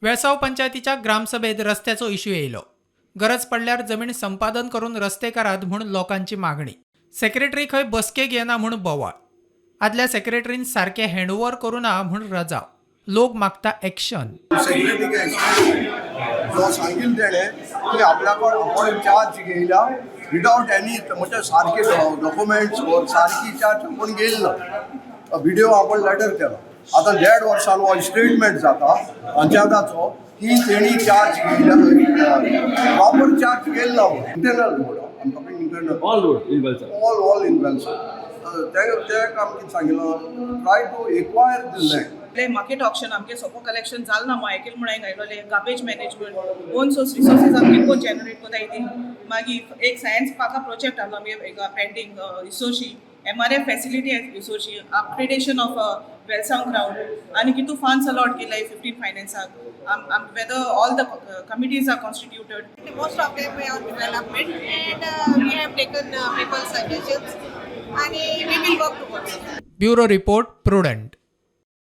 वेळसांव पंचायतीच्या ग्रामसभेत रस्त्याचो इश्यू येयलो. गरज पडल्यार जमीन संपादन करून रस्ते करात म्हूण लोकांची मागणी. सेक्रेटरी खंय बसकेक येना म्हूण बोवाळ. आदल्या सेक्रेटरीन सारकें हँडओव्हर करूं ना म्हूण रजाव. लोक मागता एक्शन. सेक्रेटरी जो सांगील तेणें की आपल्याकडे आपण चार्ज घेयला विदावट एनी, म्हणजे सारके डॉक्युमेंट्स वर सारकी चार्ज आपण घेयला ना. व्हिडिओ आपण लेटर केला. आतां देड वर्सान हो स्टेटमेंट जाता पंचायताचो की तेणी चार्ज घेयला, प्रॉपर चार्ज घेयला ना. Internal road, I am talking internal. All road in Velsao. All in Velsao. ते ते आमकां कितें सांगिल्लो, try to acquire the land. आपले मार्केट ऑक्शन आमगे सोपो कलेक्शन जाल ना आयकेल म्हूण हांवें घायलोले. Garbage management, own source resources आमी कितको जनरेट कोताय ती. मागीर एक सायन्स पार्का प्रोजेक्ट आहलो आमगे पेंडींग रिसोर्शी, एमआरएफ फॅसिलिटी रिसोर्शी, अपग्रेडेशन ऑफ वेलसांव ग्रावंड आनी कितू फंड्स अलॉट केलाय 15 फायनान्साक, whether all the committees are constituted. Most of them were on development and we have taken people's suggestions and we will work towards it. Bureau report, Prudent.